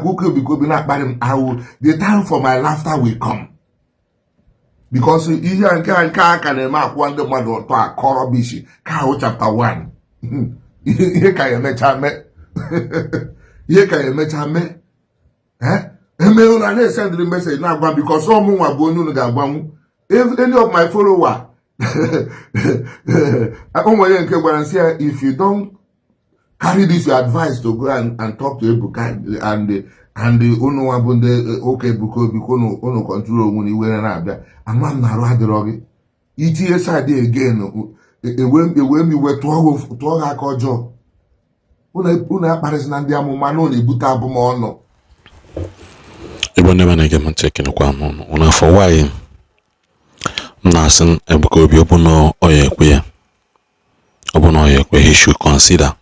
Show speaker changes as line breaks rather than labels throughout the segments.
ka ụka Ebuka Obi na-akparị m ahụ, the time for my laughter will come, because ihe a nke a ka na-eme akwụwa ndị mmadụ ọtọ akọ rubbish ka ahụ. Chapter 1, ihe ka ya emecha mee, ihe ka ya emecha mee. Eme unu a na-esendịrị message na-agwa m, because ọmụnwa bụ onye unu ga-agbanwu. If any of my follower, o nwere nke gwara nsị ya, "If you don't carry this your advice to go and talk to Ebuka and unu nwa bụ ndị ụka Ebuka Obi, ka unu control onwe na iwe na-abịa, ama m na arụ adịrọ gị itinye side again, ewe m iwe tụọ gị aka ọjọọ." Unu akparịsị na ndị amụma na unu ebute abụmọnụ.
Igbo ndị na-ege m ntị, ekenekwa m ụnụ. Ụnụ afọ nwaanyị m na-asị Ebuka Obi, ọ bụ na ọ ya ekwe ya, ọ bụ na ọ ya ekwe, he should consider,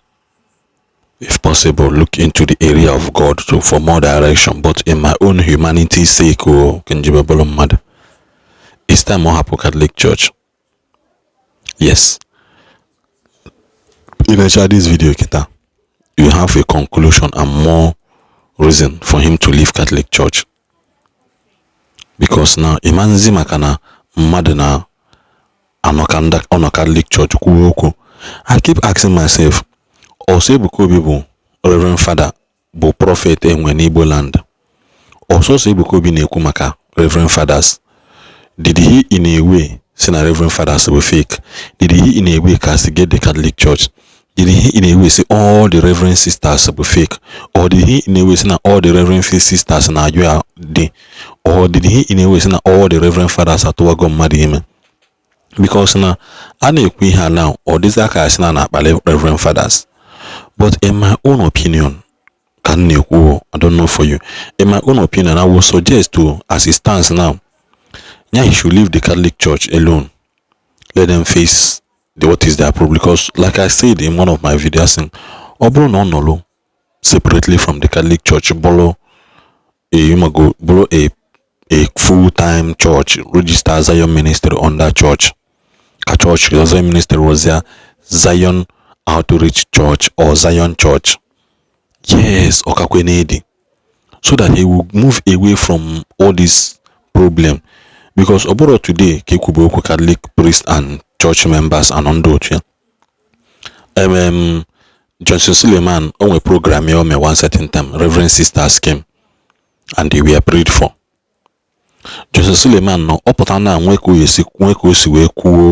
if possible, look into the area of God to for more direction. But in my own humanity sake, o ka njibe bụrụ mmadụ, it's time ọ hapụ Catholic Church. Yes, in this video kita, you have a conclusion and more reason for him to leave Catholic Church, because na ịmanzi maka na mmadụ na anọ Catholic Church kwuo okwu. I keep asking myself, ọsọ Ebuka Obi bụ Reverend Father, bụ prophet enwe n'Igbo land, ọsọsọ Ebuka Obi na-ekwu maka Reverend Fathers? Did he in a way say na Reverend Fathers bụ fake? Did he in a way castigate the Catholic Church? Did he in a way say all the Reverend Sisters bụ fake? Or did he in a way say na all the Reverend Sisters na-ajụ ya dị? Or did he in a way say na all the Reverend Fathers atụwago mmadụ ime? Because na a na-ekwu ihe a now, ọ dịzị aka asị na na-akpali Reverend Fathers. But in my own opinion, ka m na-ekwu, I don't know for you, in my own opinion, I would suggest to, as it stands now, yeah, he should leave the Catholic Church alone. Let them face the what is their problem, because like I said in one of my videos, ọ bụrụ na ọ nọrọ separately from the Catholic Church, bụrụ a you bụrụ a full-time church, register Zion Ministry under church, ka church Zion Ministry was there, Zion Outreach Church or Zion Church, yes, ọkakwe n'edi, so that he will move away from all this problem, because ọ bụrụ today ka ekwube okwu Catholic priest and church members and ndị otu ya. Johnson Suleiman o nwere program ya o mee one certain time, Reverend Sisters came and they were prayed for. Johnson Suleiman nọ ọ pụta na nwee ka o esi nwee ka o si wee kwuo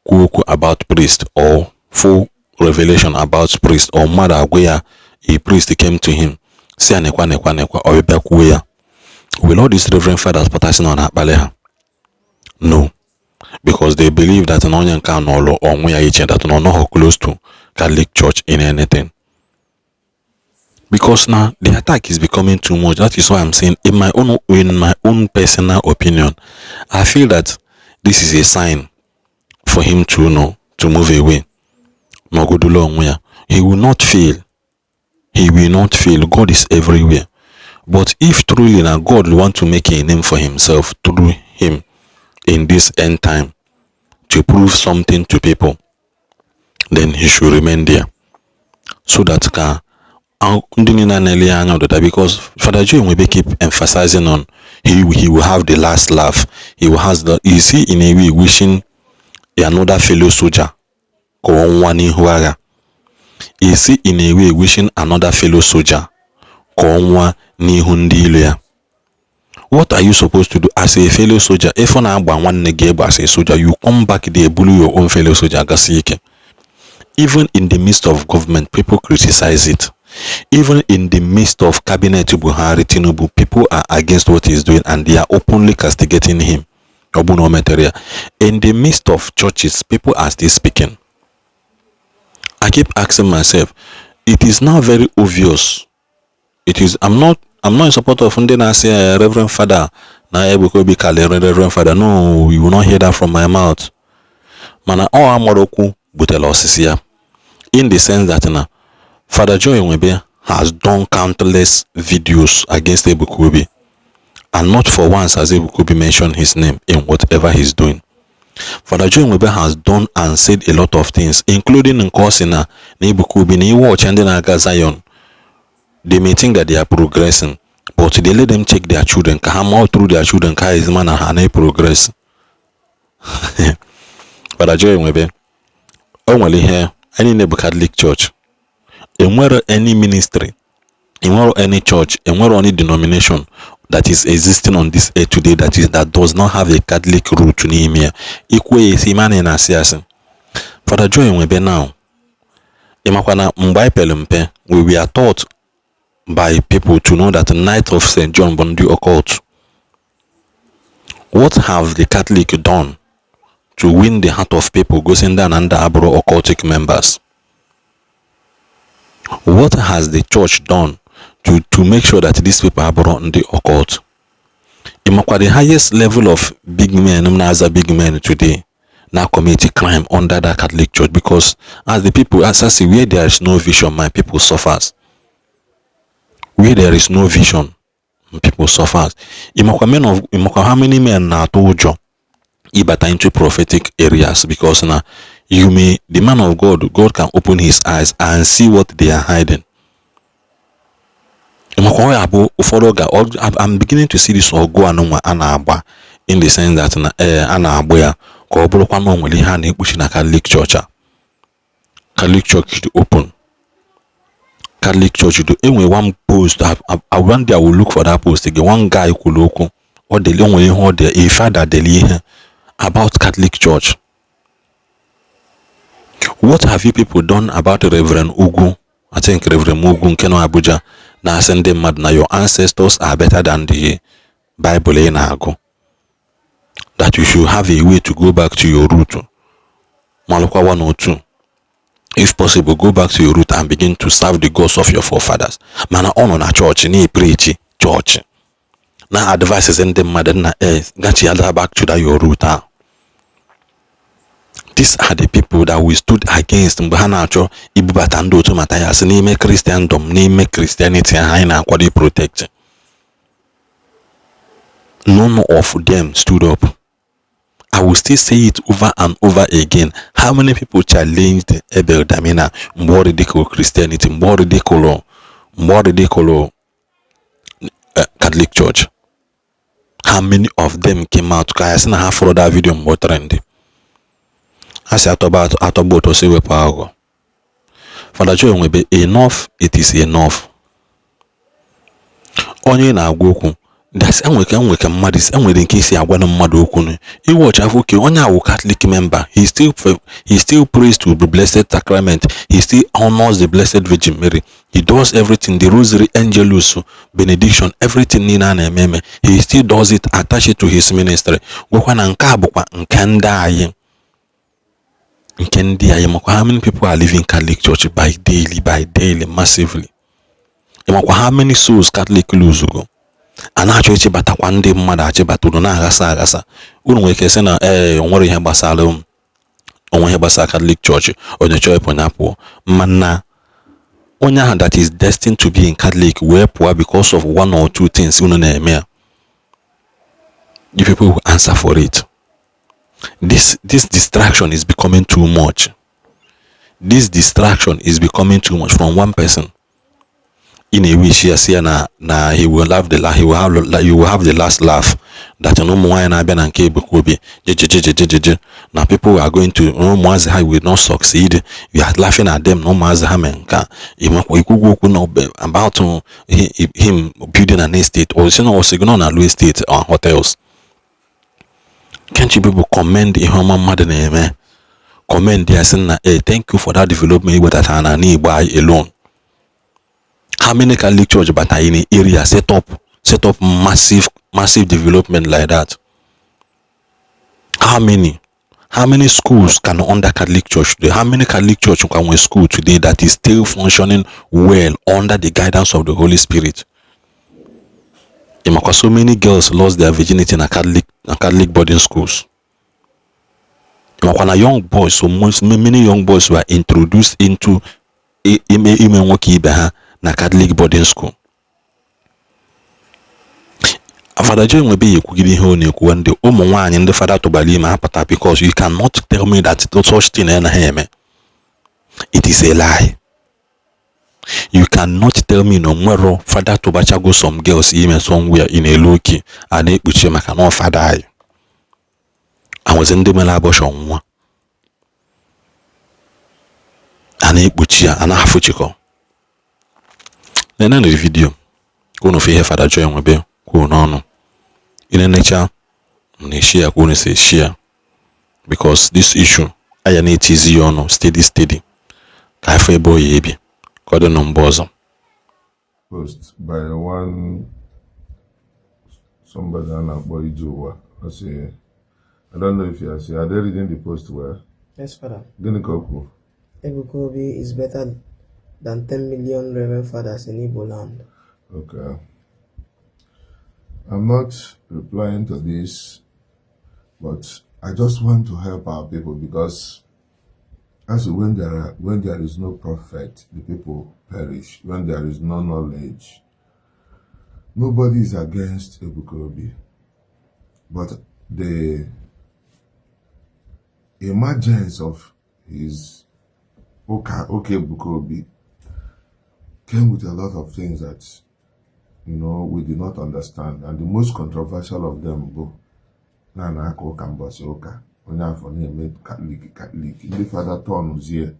okwu about priest or full revelation about priest, or mmadụ agwa ya, a priest came to him si ya nekwa nekwa nekwa, ọ bịa kwuo ya. Will all these Reverend Fathers pụtasị na ọ na-akpali ha? No, because they believe that na onye nke a nọlụ onwe ya iche, that na ọ nọghọ close to Catholic Church in anything, because now the attack is becoming too much. That is why I'm saying, in my own personal opinion, I feel that this is a sign for him to know to move away, nọgodolo onwe ya. He will not fail, he will not fail. God is everywhere. But if truly na God want to make a name for himself through him in this end time to prove something to people, then he should remain there, so that ka ndị niile na-ele ya anya ọdịda, because Father Joe Nwebe keep emphasizing on he will have the last laugh. He will has the is he in a way wishing another fellow soldier ka ọ nwa n'ihu agha? Is he in a way wishing another fellow soldier ka ọ nwa n'ihu ndị ilo ya? What are you supposed to do as a fellow soldier if ọ na-agba nwanne gị egbe? As a soldier, you come back there, bulu your own fellow soldier gasị ike. Even in the midst of government, people criticize it. Even in the midst of cabinet Buhari, Tinubu, people are against what he's doing and they are openly castigating him. Ọ bụ na o metere ya. In the midst of churches, people are still speaking. I keep asking myself, it is now very obvious. It is I'm not in support of ndị na-asị Reverend Father na Ebuka Obi karịrị Reverend Father. No, you will not hear that from my mouth. Mana ọ amara okwu butere osisi ya, in the sense that na Father Joe Nwebe has done countless videos against Ebuka Obi, and not for once has Ebuka Obi mentioned his name in whatever he's doing. Father Joe Nwebe has done and said a lot of things, including nke ọ sị na Ebuka Obi na iwe ọcha ndị na-aga Zion. They may think that they are progressing, but they let them check their children, ka ha ma through their children ka ha ezima na ha na-progress. Father Joe Nwebe, o nwere ihe anyị niile bụ Catholic Church. Enwero any ministry, enwero any church, enwero any denomination that is existing on this earth today that does not have a Catholic root n'ime ya. Ikwu ya esi ime na asị asị. Father Joe Nwebe, now, ịmakwa na mgbe anyị pere mpe, we were taught by people to know that Knight of St. John bụ ndị occult. What have the Catholic done to win the heart of people, gosi ndị a na ndị abụrụ occultic members? What has the church done to make sure that these people abụrụ ndị occult? Ịmakwa the highest level of big men na-aza big men today now commit crime under that Catholic Church? Because as the people, as I say, where there is no vision, my people suffers. Where there is no vision, people suffers. Ịmakwa men of, ịmakwa how many men na-atụ ụjọ ịbata into prophetic areas? Because na you may, the man of God, God can open his eyes and see what they are hiding. Ịmakwa ọ ya bụ ụfọdụ ga, I'm beginning to see this ọgụ anụnwa a na-agba, in the sense that na ee, a na-agba ya ka ọ bụrụkwa na o nwere ihe a na-ekpuchi na Catholic Church a. Catholic Church dị open, Catholic Church do enwere one post. One day I will look for that post again. One guy kwuru okwu, ọ dele, o nwere ihe ọ dị, a father dele ihe about Catholic Church. What have you people done about Reverend Ugwu? I think Reverend Ugwu nke nọ Abuja na-asị ndị mmadụ na your ancestors are better than the Bible ị na-agụ, that you should have a way to go back to your root, malụkwa one or two, if possible, go back to your root and begin to serve the gods of your forefathers. Mana ọ nọ na chọọchị na-epreach chọọchị, na advices ndị mmadụ na e gachi back to that your root ahụ. These are the people that we stood against mgbe ha na-achọ ibubata ndị otu Mathias n'ime Christendom, n'ime Christianity ahụ anyị na-akwado protect. None of them stood up. I will still say it over and over again. How many people challenged Abel Damina mgbe ọ ridicule Christianity, mgbe ọ ridicule Catholic Church? How many of them came out ka ya sị na ha fọrọ that video mgbe ọ trend? Ha si atọba atọgba ụtọ si wepụ aghụghọ. Father Joe Nwebe, enough, it is enough. Onye na-agwa okwu, enwere ka enwere ka mmadụ enwere nke isi agwa na mmadụ okwu iwọchi afọ oke onye awụ Catholic member. He still prays to the Blessed Sacrament. He still honors the Blessed Virgin Mary. He does everything, the rosary, Angelus, benediction, everything niile a na-eme eme, he still does it, attach it to his ministry. Gwakwa na nke a bụkwa nke ndị anyị, nke ndị anyị. Makwa how many people are leaving Catholic Church by daily, massively? Makwa how many souls Catholic lose go? A na-achọ ịchịbatakwa ndị mmadụ, achịbata unu na-aghasa aghasa. Unu nwere ike sị na ee, o nwere ihe gbasara onwe, ihe gbasara Catholic Church, onye chọọ ịpụ ya pụọ. Mana onye ahụ that is destined to be in Catholic wee pụọ because of one or two things unu na-eme ya, you people will answer for it. This distraction is becoming too much. This distraction is becoming too much from one person. Ị na-ewish ya, si ya na he will have the last laugh, that na ụmụ nwaanyị na-abịa na nke Ebuka Obi jejejejejeje, na people are going to, ụmụazị ha will not succeed. You are laughing at them na ụmụazị ha mee nke a. Ịmakwa ikwugwu okwu na about him building an estate, or si na ọ nọ na lu estate or hotels. Can't you people commend ihe ọma mmadụ na-eme? Commend ya, sị na eh, thank you for that development iwetatara na Igbo anyị alone. How many Catholic Church bata in an area, set up massive, massive development like that? How many schools can under Catholic Church today? How many Catholic Church can we school today that is still functioning well under the guidance of the Holy Spirit? Ịmakwa so many girls lost their virginity na Catholic boarding schools? Ịmakwa na young boys, so most, many young boys were introduced into ime nwoke ibe ha na Catholic boarding school? Fada Joe Nwebe ya ekwugide ihe ọ na-ekwu, ndị ụmụ nwaanyị ndị fada tụbara ime apụta, because you cannot tell me that such thing anaghị eme. It is a lie. You cannot tell me na onwero fada tụbachago some girls ime somewhere in a low key, a na-ekpuchi maka na ọ fada anyị anwezi ndị mere abortion nwa a na-ekpuchi ya, a na-afụchikọ. Nene na video ka unu fụ ihe Fada Joy Nwebe kwuru n'ọnụ. Inenecha m na-eshi ya ka unu si eshi ya, because this issue aya na-etizi ya ọnụ steady steady ka afọ ebe ọ ya ebi ka ọ dị nụ mgbe ọzọ.
Post by one somebody a na-akpọ Ijeụwa. Ọ sị, I don't know if you are see, are they reading the post well?
Yes, Father.
Gịnị ka o kwuru?
Ebuka Obi is better than 10 million Reverend Fathers in Igbo land.
Okay. I'm not replying to this, but I just want to help our people because as when there is no prophet, the people perish. When there is no knowledge, nobody is against Ebuka Obi, but the emergence of his Oka Ebuka Obi came with a lot of things that we did not understand, and the most controversial of them bụ na na-aka ụka mbọsị ụka onye afọ na-eme Catholic Catholic ndị fada tọnụzie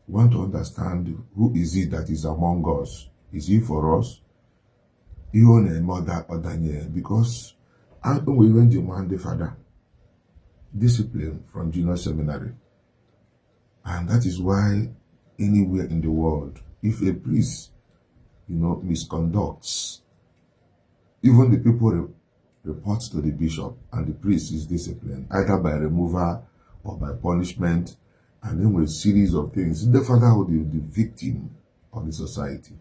want to understand who is it that is among us. Is he for us? Ihe ọ na-eme ọdanye because o nwere ihe nji ma ndị fada discipline from junior seminary, and that is why anywhere in the world, if a priest misconducts, even the people report to the bishop and the priest is disciplined, either by removal or by punishment, and then with a series of things. The father will be the victim of the society.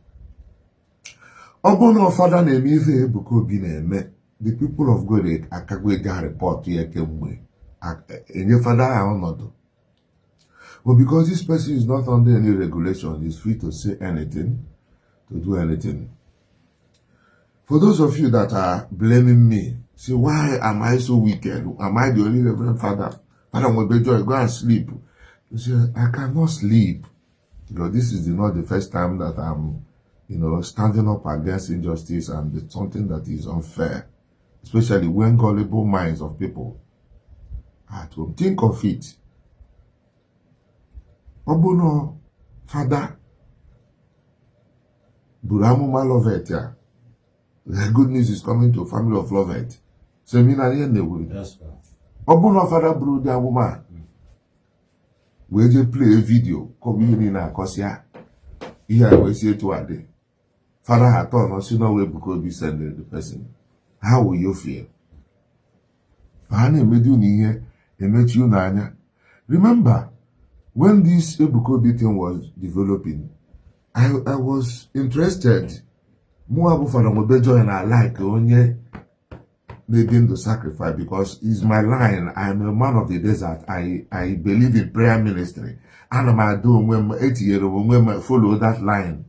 Ọ bụrụ na fada na-eme ife Ebuka Obi na-eme, the people of God akagwo ga report ya kemgbe enye fada ahụ ọnọdụ. But because this person is not under any regulation, he's free to say anything, to do anything. For those of you that are blaming me, say, "Why am I so wicked? Am I the only reverend father? Father Nwebe Joy, go and sleep." You say, I cannot sleep. Because this is not the first time that I'm standing up against injustice and something that is unfair, especially when gullible minds of people are at home. Think of it. Ọ bụ na fada buru amụma Lovett ya, the good news is coming to family of Lovett. Seminary ihe na-ewu.
Yes, sir.
Ọ bụrụ na fada buru ụdị amụma a wee jee play video kọba ihe niile akọsịa ihe a wee si etu a dị, fada ha atọ nọ si n'ọwa Ebuka Obi send the person, how will you feel? Ha na-emedu unu ihe emechi unu anya. Remember when this Ebuka Obi thing was developing, I was interested. Mụnwa bụ Fada Nwebe Joy na like onye na-ebi ndụ sacrifice because it's my line. I'm a man of the desert. I believe in prayer ministry. Ana m ada onwe m etinyere m onwe m follow that line.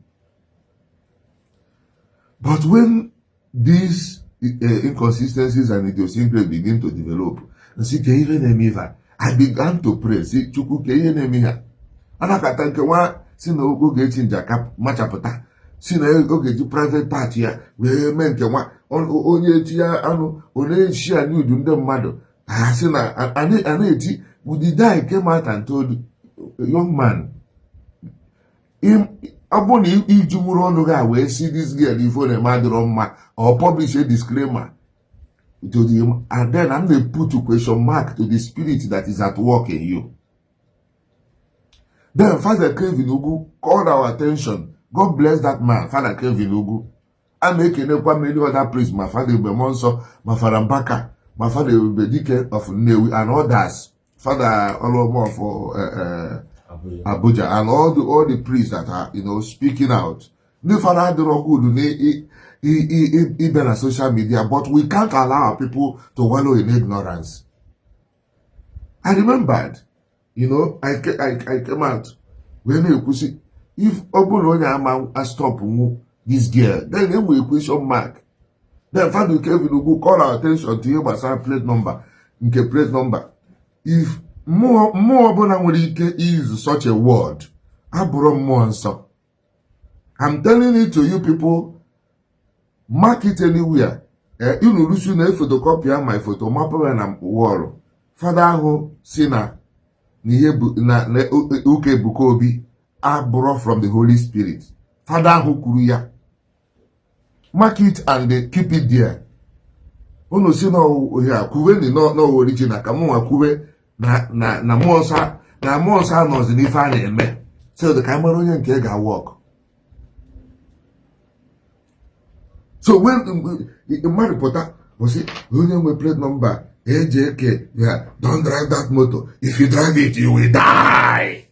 But when these inconsistencies and idiosyncrasies begin to develop, nsị ka ihe na-eme ife a, I began to pray, si Chukwu ka ihe na-eme ihe a. Anakọta nke nwa si na Ogechi Njaka machapụta si na oge ji private part ya wee mee nke nwa onye etinye anụ ọ na-eshi ya nude ndị mmadụ ha sị na a na-eti. The guy came out and told young man, ọ bụrụ na iji nwụrụ ọnụ gị a wee si this girl ife ọ na-eme adịrọ mma or publish a disclaimer to the, and then I'm going to put a question mark to the spirit that is at work in you. Then Father Kevin Ugwu called our attention. God bless that man, Father Kevin Ugwu. A na-ekenekwa many other priests, ma Father Ebube Muonso, ma Father Mbaka, ma Father Ebube Dike of Nnewi and others, Father Olomo of
Abuja.
Abuja and all the priests that are speaking out. Ndị fada adịrọ good na ịbịa na social media, but we can't allow our people to wallow in ignorance. I remembered, I came out wee na-ekwusi if ọ bụrụ na onye ama stop nwu this girl, then e nwere question mark. Then Father Kevin Ugwu call our attention to ihe gbasara plate number nke plate number. If mmụọ mmụọ ọbụla nwere ike use such a word abụrụ mmụọ nsọ. I'm telling it to you people, mark it anywhere. Unu rusu na photocopy my photo mapụrụ na wall. Fada ahụ si na ihe na ụka Ebuka Obi abụrụ from the Holy Spirit. Fada ahụ kwuru ya. Mark it and keep it there. Unu si na ohia kwuwe na original ka mụnwa kwuwe na na na mmụọ nsọ na mmụọ nsọ anọzi n'ife a na-eme so ka anyị mara onye nke ga-work. So when mmadụ pụta ọ sị onye nwe plate number AJK ya, don't drive that motor, if you drive it you will die.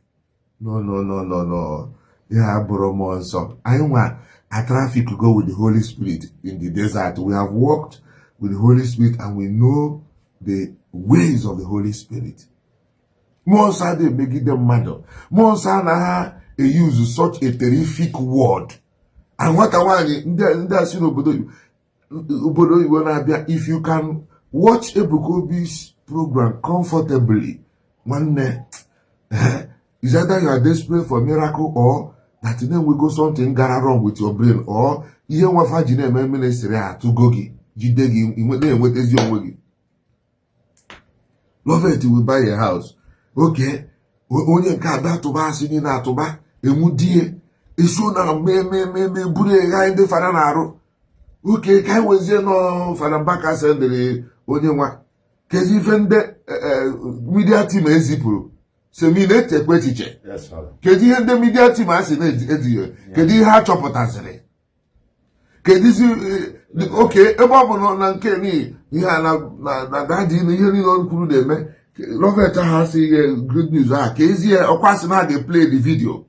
No, no, no, no, no, ya abụrọ mmụọ nsọ. Anyị nwa a traffic go with the Holy Spirit in the desert. We have walked with the Holy Spirit and we know the ways of the Holy Spirit. Mmụọ nsọ adịghị emegide mmadụ. Mmụọ nsọ anaghị e-use such a terrific word. And nwata nwaanyị ndị a si n'obodo obodo oyibo na-abịa, if you can watch Ebuka Obi's program comfortably, nwanne, is either you are desperate for miracle or that you na-enwego something gara wrong with your brain or ihe nwafa ji na-eme ministry a atụgo gị jide gị na-enwetazi onwe gị. Lovett will buy a house. Okay, onye nke abịa atụba asị niile atụba enwudie eso na mmemme buru egha ndị fada na-arụ. Okay, ka anyị wezie nọ Fada Mbaka sendịrị onye nwa kezi ife ndị media team ezipụrụ semi na-echekwa echiche. Kedu ihe ndị media team a sị na-ezighị? Kedu ihe ha chọpụtaziri? Kedụzi? Okay, ebe ọ bụ na nke n'ihi ihe a na daddy na ihe niile o kwuru na-eme Lovett ha sị ihe good news a ka ezie ọkwa sị na a ga-play the video.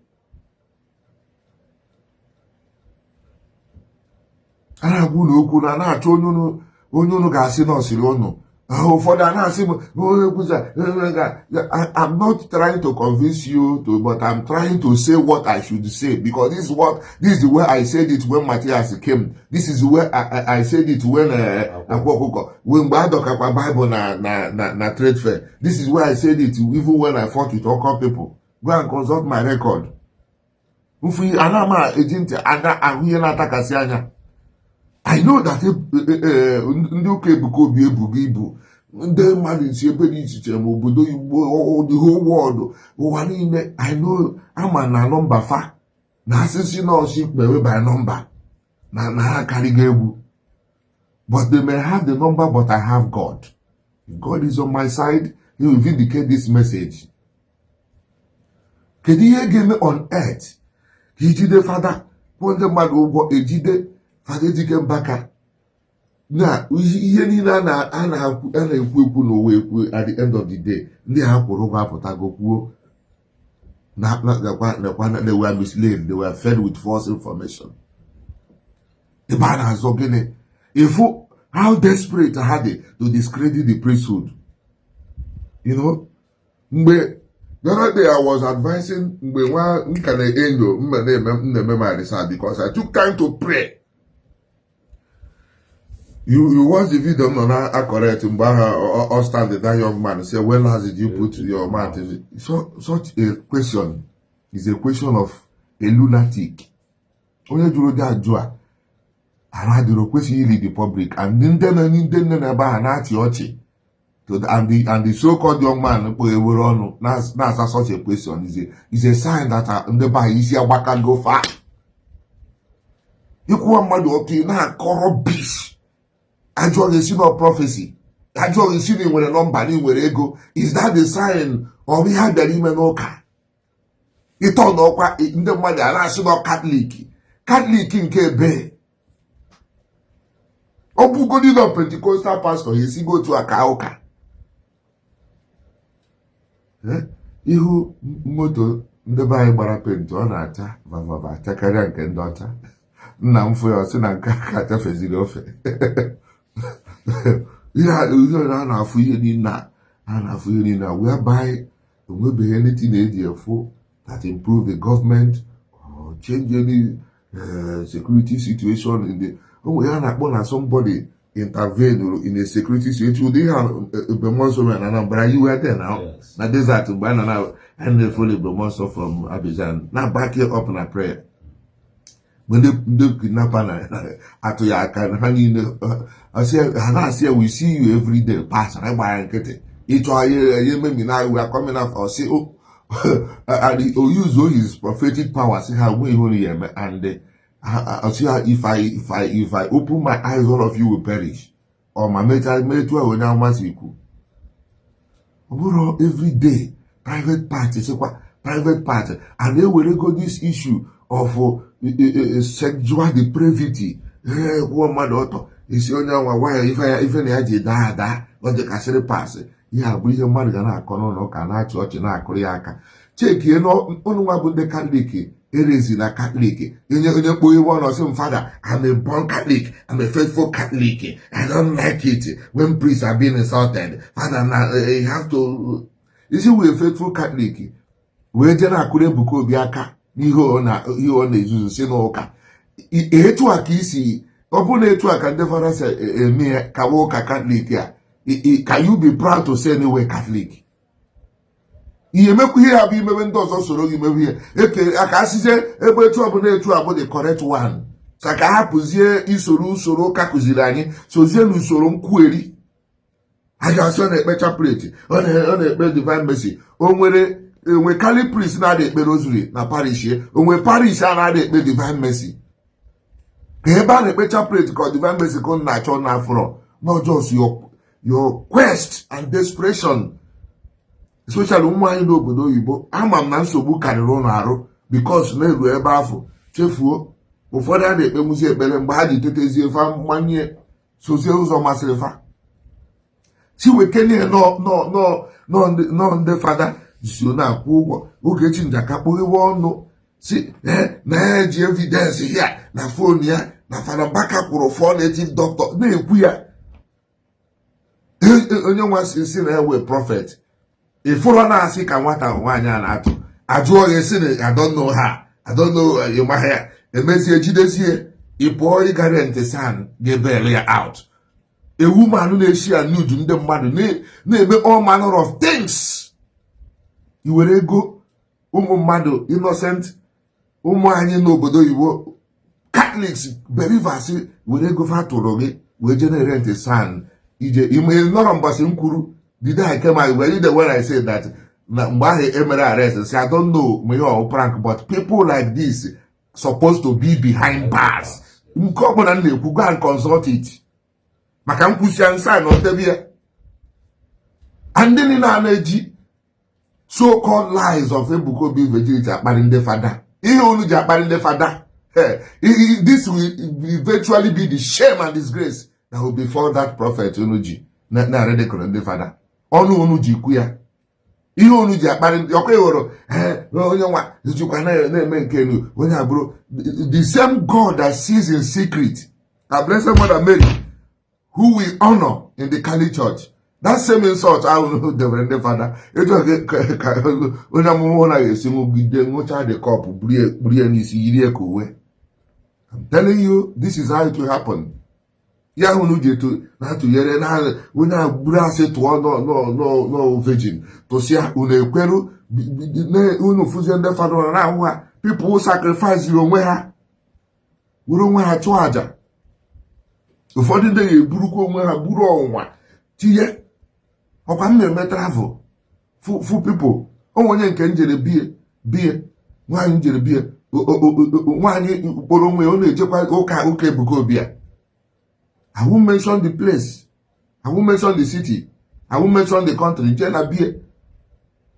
A na-agwa unu okwu na na-achọ onye unu ga-asị na ọsịrị unu. Ụfọdụ a na-asị m onye kwuza. I'm not trying to convince you to, but I'm trying to say what I should say, because this is the way I said it when Matthias came. This is the way I said it when Akwa Ọkụkọ mgbe a dọkakwa Bible na trade fair. This is where I said it even when I fought with Oko people. Go and consult my record. Mfu ana m eji ntị ahụ ihe na-atakasị anya. I know that ndị ụka Ebuka Obi ebugo ibu ndị mmadụ si ebe dị iche iche ma obodo Igbo, the whole world, ụwa niile. I know ama na number fa na asịsị nọọsụ kpewe by number na ha karịgo egwu, but they may have the number, but I have God. If God is on my side, he will vindicate this message. Kedu ihe ga-eme on earth ka ijide fada kwụọ ndị mmadụ ụgwọ ejide Fada Ejike Mbaka na ihe niile a na-ekwu ekwu n'ụwa ekwu? At the end of the day, ndị ha kwụrụ ụgwọ apụtago kwuo na they were misled, they were fed with false information. Ebe a na-azọ gịnị? Ifu how desperate ha dị to discredit the priesthood. Mgbe the other day I was advising, mgbe nwa nka na-enyo mma na-eme my research, because I took time to pray. You watch the video m nọ na correct mgbe ahụ ọ stand that young man say, "When last did you put your mouth?" So such a question is a question of a lunatic. Onye jụrụ dị ajụ a ara adịrị kwesịghị iri the public and ndị nọ ndị nne na ebe ahụ na-achị ọchị and the so-called young man kpọghewere ọnụ na-asa such a question is a sign that ndị be anyị isi agbakago fa. Ịkwụwa mmadụ ọtọ ị na-akọrọ bish ajụọ gị si na prophecy, ajụọ gị si na ị nwere number na ị nwere ego. Is that the sign ọ bụ ihe a bịara ime n'ụka? Ịtọ n'ọkwa ndị mmadụ a na-asị na Catholic, Catholic nke ebe ọ bụgodi na Pentecostal pastor esigo otu a ka ụka. Ihu moto ndị be anyị gbara paint ọ na-acha vavava acha karịa nke ndị ọcha. Nna m fụ ya ọ sị na nke aka achafeziri ofe ihe a na-afụ ihe niile a na-afụ ihe niile a whereby enwebeghị anything eji efu that improve the government or change any security situation in the onwe ya na-akpọ na somebody intervene in a security situation. Ụdị ihe Ebube mere na Anambra, you were there now.
Yes.
Na desert mgbe a na na-efollow Ebube from Abidjan na back up na prayer. Mgbe ndị kidnapper na-atụ ya aka ha niile, ha na-asị ya, "We see you every day." Pastor ịgba ya nkịtị, ịchọ ya ememi na we are coming after. Ọ sị and o use his prophetic power, sị ha nwe ihe unu ya eme, and ọ sị ha, If I open my eyes, all of you will perish." Ọ ma mechaa metu ahụ onye amụma si kwu. Ọ bụrụ everyday private party, sịkwa private party, and ewerego this issue of sexual depravity, ee, kwụọ mmadụ ọtọ, isi onye nwa nwanyị ife ya ife na ya ji daa ada, ọ dịkasịrị pasị. Ihe a bụ ihe mmadụ ga na-akọ n'ụlọ ụka, na-achị ọchị, na-akụrụ ya aka. Chekie ụnụ nwa bụ ndị Katọlik erezi na Katọlik. Onye onye kpoo iwe ọnụ sị m, "Father, I'm a born Catholic, I'm a faithful Catholic. I don't like it when priests are being insulted, Father." Na you have to isi wee faithful Catholic wee jee na-akụrụ Ebuka Obi aka n'ihe ọ na-ezuzu si n'ụka. Etu a ka isi, ọ bụrụ na etu a ka ndị fada si eme ya kawa ụka Katọlik a, can you be proud to say anyway Catholic? Ihe emekwa ihe ya bụ imebe ndị ọzọ soro gị mewe ihe eke aka asịzie ebe etu ọbụla etu a bụ the correct one, sa ka hapụzie isoro usoro ụka kụziri anyị, sozie n'usoro nkwugheri. A ga-asị ọ na-ekpe chaplet, ọ na-ekpe Divine Mercy. O nwere enwe Catholic priest na-ada ekpe rosary na parish ya? Onwe parish a na-ada ekpe Divine Mercy? Ka ebe a na-ekpe chaplet ka ọ Divine Mercy ka ọ na-achọ na afọrọ, not just your quest and desperation, especially ụmụ anyị n'obodo oyibo. Ama m na nsogbu karịrị ụlọ arụ because na-eru ebe afọ chefuo ụfọdụ a na-ekpenwuzi ekpere mgbe ha ji tetezie fa mmanye sozie ụzọ masịrị fa chiwekenie nọ. Ndị fada so na-akwụ ụgwọ. Ogechi Njaka kpoghewe ọnụ si na ya eji evidence ya na phone ya na Fada Mbaka kwụrụ for native doctor na-ekwu ya. Onye nwa si na ewe prophet ịfụrọ na-asị ka nwata nwaanyị a na-atụ ajụọ ya esi na "I don't know her, I don't know." Ịmaha ya emezie jidezie ị pụọ ịga rent SAN ga-ebail ya out. A woman na-eshi ya nude ndị mmadụ na-eme all manner of things. I were ego ụmụ mmadụ, innocent ụmụ anyị n'obodo oyibo, Catholics, believers, were ego fa tụrụ gị wee jee na-erent SAN ije ime nọrọ. Mbọsị m kwuru the day I came out, when the when I say that na mgbe ahụ emere arrest, say I don't know ma ihe ọ prank, but people like this supposed to be behind bars. Nke ọbụla m na-ekwu, go and consult it, maka nkwụsịa nsa na ọdebe ya. And ndị niile a na-eji so called lies of Ebuka Obi virginity akparị ndị fada, ihe unu ji akparị ndị fada, this will eventually be the shame and disgrace that will befall that prophet unu ji na ridicule ndị fada. Ọnụ unu ji kwu ya, ihe unu ji akparị ndị ọkwa ịghọrọ onye nwa jikwa na-eme nke enu onye abụrụ the same God that sees in secret, our Blessed Mother Mary, who we honor in the Catholic Church, that same insult ahụ debere ndị fada etu ka onye amụma na ga-esi ṅụgide ṅụcha the cup, burie n'isi, yiri ka uwe. I'm telling you, this is how it will happen. Ya hụ na uji etu na-atụnyere na onye a buru asị tụọ nọ virgin tụsịa unu ekweru, unu fụzie ndị fada ụra na-ahụ ha, people sacrifice onwe ha, were onwe ha chụọ àjà. Ụfọdụ ndị ga-eburukwa onwe ha buru ọnwụnwa tinye. Ọkwa m na-eme travel fu people onwe onye nke njere bie bie nwaanyị njere bie nwaanyị kpọrọ onwe ya, ọ na-ejekwa ụka Ebuka Obi a. I won't mention the place, I won't mention the city, I won't mention the country. Jee na bie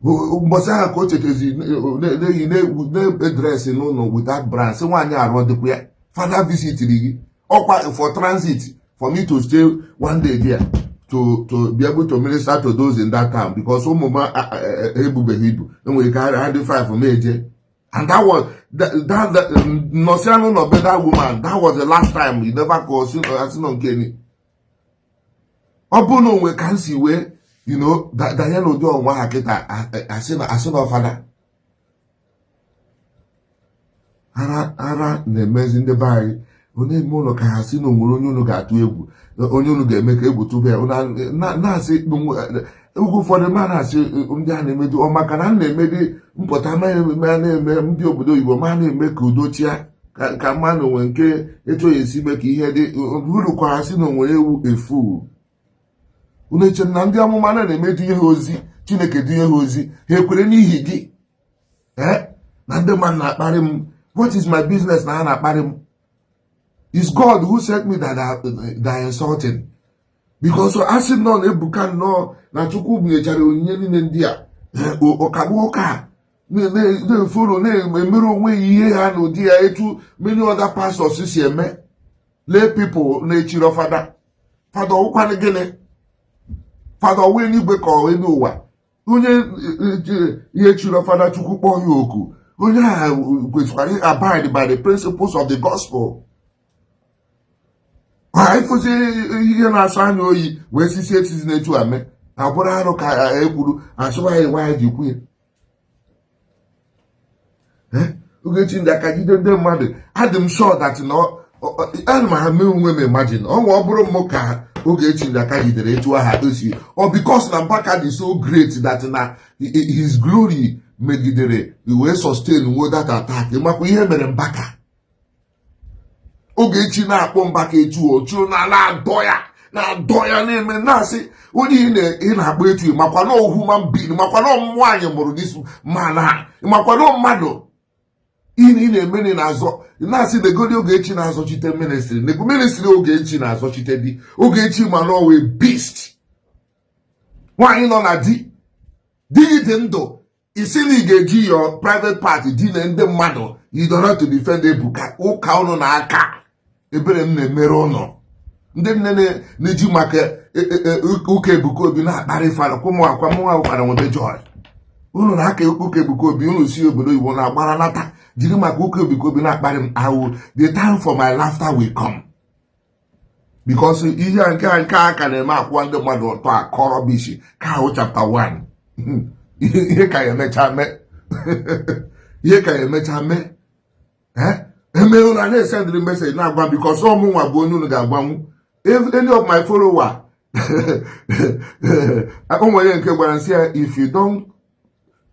mbọsị ahụ ka o chetezi na-eyi na-edress n'ụlọ without brand, sị nwaanyị arụ dịkwa ya. Father visitiri gị ọkwa for transit, for me to stay one day there to be able to minister to those in that town, because ụmụ m ebubeghị ibu, enwere ike ha dị five ma eje. And that was that nọsịa n'ụlọ be that woman. That was the last time. You never call si nọ nke ni. Ọ bụrụ na onwe ka m si wee danye n'ụdị ọnwa ha kịta, asị na ọfada ara ara na-emezi ndị be anyị. Onye eme ụlọ ka ha si na onwere onye unu ga-atụ egwu, onye unu ga-eme ka egwu tụba ya na-asị oge ụfọdụ ma na-asị ndị a na-emedu ọ maka na m na-emedi mpụta ma na-eme ndị obodo oyibo ma na-eme ka udo chia. Ka mmadụ nwee nke etu o esi mee ka ihe dị uru kwara sị na onwere ewu efu. Unu echere na ndị amụma na-eme dunye ha ozi, Chineke dunye ha ozi, ha ekwere n'ihi gị? Ee, na ndị mmadụ na-akparị m, what is my business na ha na-akparị m? It's God who sent me that are insulting, because asị nnọọ na Ebuka nnọọ na Chukwu nyechara onyinye niile ndị a, ọkagbu ụka na-eforo na-emere onwe ya ihe ha n'ụdị ya, etu many other pastors si eme, lay people na-echiro fada. Fada ọwụkwanụ gịnị? Fada ọwụ eluigwe ka ọ elu ụwa? Onye ihe chiro fada, Chukwu kpọọ ya oku, onye a kwesịkwara abide by the principles of the gospel. Ha ịfụzi ihe na-asọ anya oyi wee sisi esizi n'etu a mee abụrụ arụ ka ekwuru asụwa ya nwaanyị ji kwu ya. Ogechi ndị aka jide ndị mmadụ, adị m sure that na ana m ha mee onwe m imagine ọnwa ọ bụrụ m ka Ogechi ndị aka jidere etu aha esi ọ, because na Mbaka dị so great that na his glory megidere wee sustain nwo that attack. Makwa ihe mere Mbaka, Ogechi na-akpọ Mbaka etu ochu na na-adọ ya, na-adọ ya, na-eme na-asị onye ị na-akpọ etu, makwa na human being, makwa na nwaanyị mụrụ this man a, makwa na mmadụ ihe ị na-eme na na-azọ na-asị negodi Ogechi na-azọchite ministry, nego ministry Ogechi na-azọchite di Ogechi, ma na ọwe beast. Nwaanyị nọ na di, di gị dị ndụ, isi na ị ga-eji your private part di na ndị mmadụ. You don't have to defend Ebuka. Ụka ụnụ na-aka ebere m na-emere ụnụ, ndị nne na-eji maka ụka Ebuka Obi na-akparị fada kwụmụ akwa mụnwa kwara nwebe joy. Unu na-aka ụka Ebuka Obi, unu si obodo oyibo na-agbara nata jiri maka ụka Ebuka Obi na-akparị m ahụ. The time for my laughter will come, because ihe a nke a ka na-eme akwụwa ndị mmadụ ọtọ akọ rubbish ka ahụ chapter 1. Ihe ka ya emecha mee, ihe ka ya emecha mee, eme unu a na-esendịrị message na-agwa, because ọmụnwa bụ onye unu ga-agbanwu. If any of my follower o nwere nke gwara nsị ya, "If you don't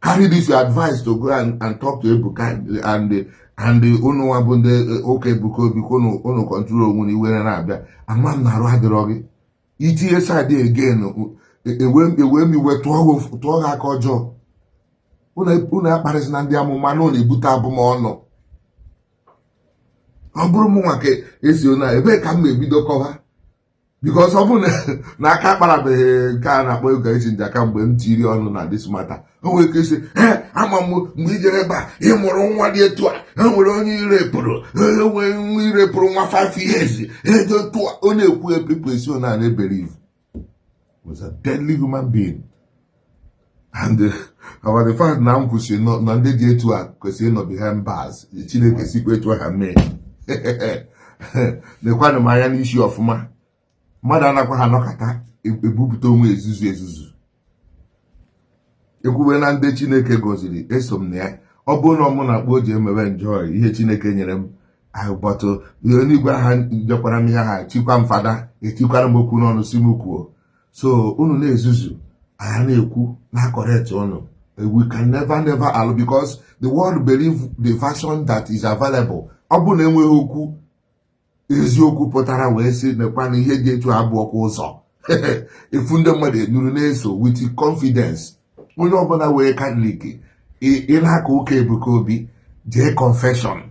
carry this your advice to go and talk to Ebuka and unu nwa bụ ndị ụka Ebuka Obi, ka unu control onwe unu, iwere na-abịa ama m na arụ adịrọ gị itinye side again, ewe m iwe tụọ gị aka ọjọọ." Unu akparịsị na ndị amụma na ọ na-ebute abụmọnụ. Ọ bụrụ m nwa ka esi na ebee ka m na-ebido kọwa, because ọ bụrụ na aka akparabeghị nke a na-akpọ Ogechi Njaka mgbe m tiri ọnụ na this matter, o nwere ike isi, ee, ama m mgbe ijere ebe a ị mụrụ nwa dị etu a, e nwere onye irepụrụ, e nwere nwa irepụrụ nwa 5 years edo etu a. Ọ na-ekwu, people esi na na believe was a deadly human being. And about the fact na m kwụsịrị na ndị dị etu a kwesịrị ịnọ behind bars, Chineke sikwa etu ha mee. Lekwanụ m anya n'isi ọfụma. Mmadụ anakwa ha anọkọta ebupụta onwe ezuzu ezuzu ekwube na ndị Chineke gọziri, eso m na ya. Ọ bụrụ na ọmụ na-akpọ o ji emewe njọ ihe Chineke nyere m bọtụ ihe n'igwe ha jekwara m ihe ha chikwa m fada etikwara m okwu n'ọnụ si m kwuo. So unu na-ezuzu, anyị na-ekwu na correct unu. We can never never allow, because the world believe the version that is available. Ọ bụ na enweghị okwu eziokwu pụtara wee sị nekwa na ihe dị etu abụọkwa ụzọ efu, ndị mmadụ enuru na-eso with confidence. Onye ọbụla wee Catholic ị na-aka ụka Ebuka Obi, jee confession,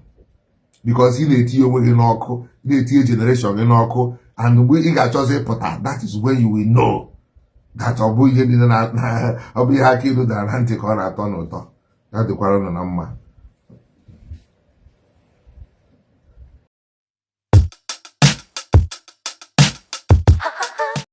because ị na-etinye onwe gị n'ọkụ, na-etinye generation gị n'ọkụ, and mgbe ị ga-achọzi ịpụta, that is when you will know that ọ bụ ihe niile na ọ bụ ihe aka ilu dara na ntị ka ọ na-atọ n'ụtọ. Ya dịkwara unu na mma.